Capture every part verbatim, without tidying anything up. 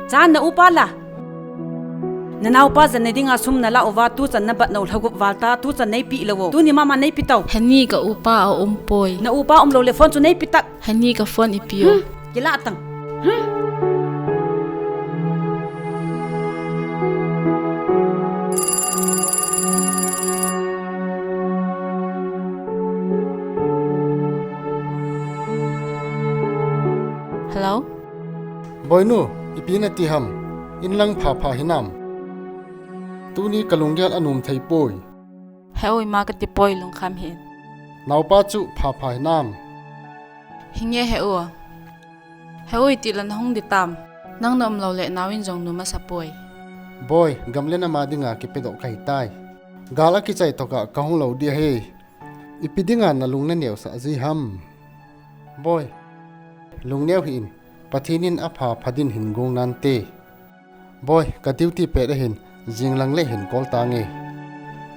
Chan na upa la. Na naopa jan nei dinga sum na la uva, tuchan na bat nau lhagup val ta, tuchan nei pi lou o. Tuni mama nei pi tau. Heni ka upa a um poi. Na upa um lou le phone chu nei pi tak. Heni ka phone i pi o. Hmm, kila tang. Hmm. Hello? Boinu, ipi nati ham? In lang phapha hinam? Tuni ka lunggel anom thei poi. He u, ima kati poi, lungkham hih in. Naopa chu phapha hinam? Hinge he u. He u, iti la na hung di tam. Nang na um lou le nao in jong nom asa poi. Boi, gam le nam a dinga kipedoh kahi tai. Gal akichai tokah ka hung lou di ahi. Ipi dinga na lung na neosah ji ham? Boi, lungneo hih in, Pathen in apha pha din hin gong nante. Boi, ka duty pet ahin, jing lang le hin call tange.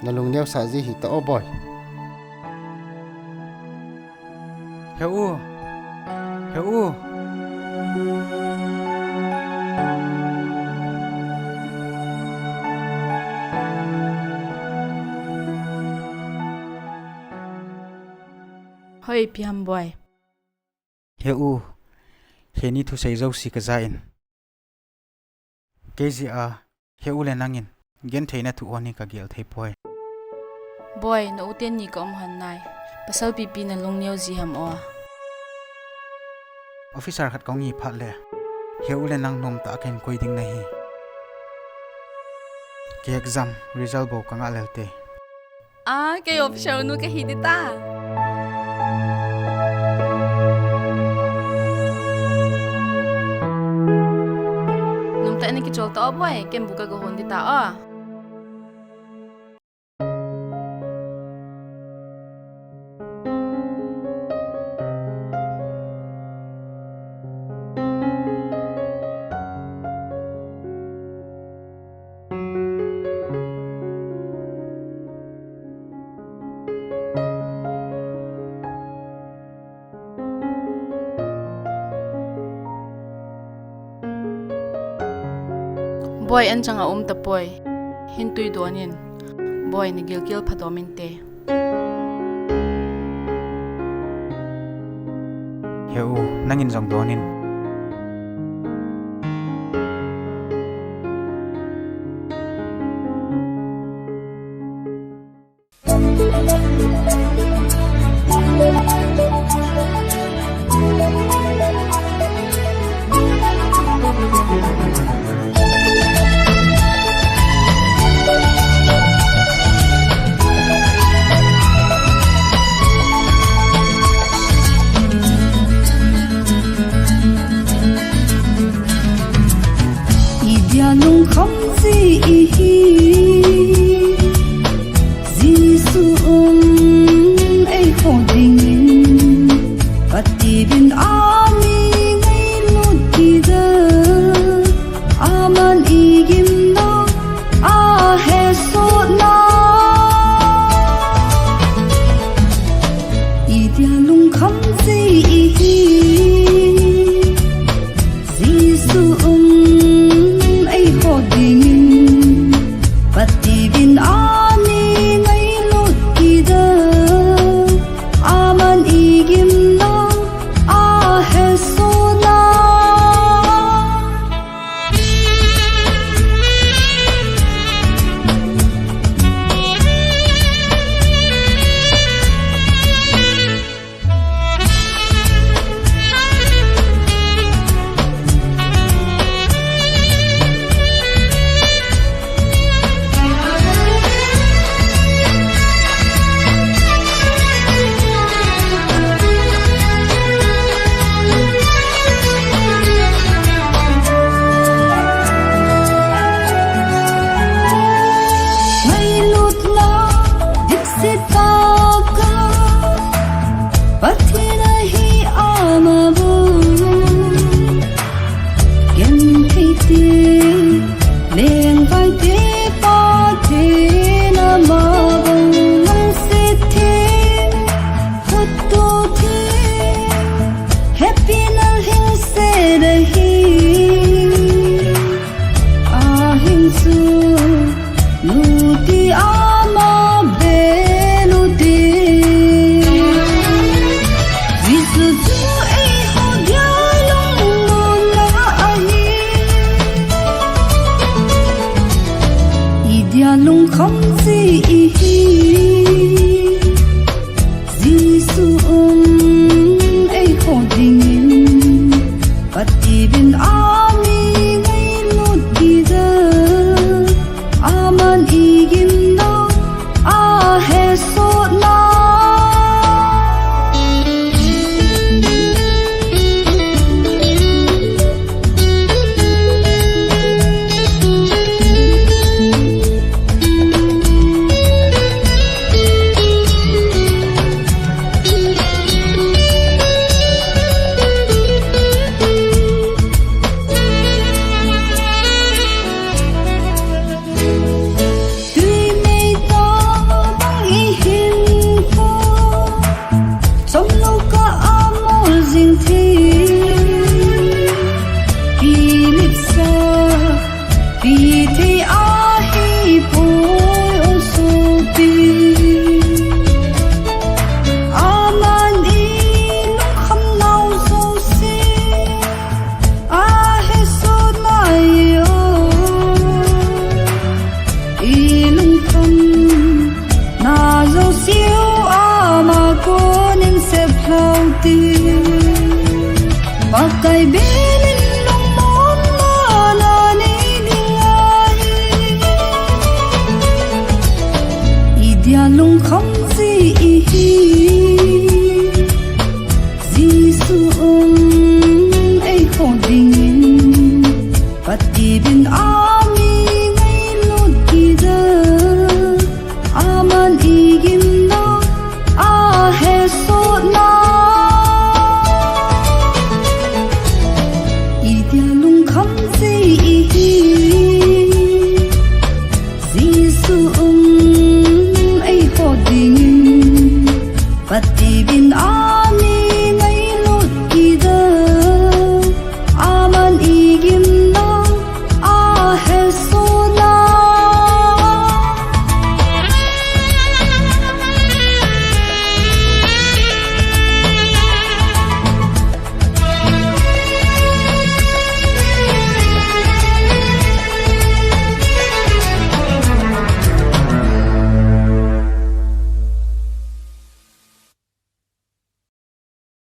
Na lung neosah ji hih ta o boi. He u, he u. Hoi, ipi ham boi. He u, heni thusei jouse ka ja in. Kei jeh a, he u le nangin, genthei na thu o ni ka gel thei poi. Boi, na u teni ka um hon nai. Pasal pipi na lungneo ji ham o. Officer khat ka hung hi phat le, he u le nang nom tah a ka hin koi ding nahi. Kei exam result bou ka ngah lel te. A, kei officer nu ka hi di ta. Nom tah in na kichol ta o boi, ken bu ka ga hon di ta o. Boi, an chang a um ta poi. Hin tui don in. Boi, na gilkel pha dom in te. He u, nangin jong don in. Idia lungkham ji ihi, Jesu um eiho dingin, kati bin ani ngailut kida, aman igimna, ahesotna. Idia lungkham ji ihi, Jesu um eiho dingin, Lungkham chi ihi, Jesu um eikhoh dingin, Pathen in ami ngailut kit a, aman igimna, ahesotna. Tui meita bang ihinkho, chomlou kah a mol jing thei. Kiletsah, kithei ahipoi o sopi. Aman ilungkham nau jouse ahesotna ahi o. Ilungkhamna jouse u ama konin sep lhau te. Pakai bel in lungmonna nanei ding ahi. Idia lungkham chi ihi.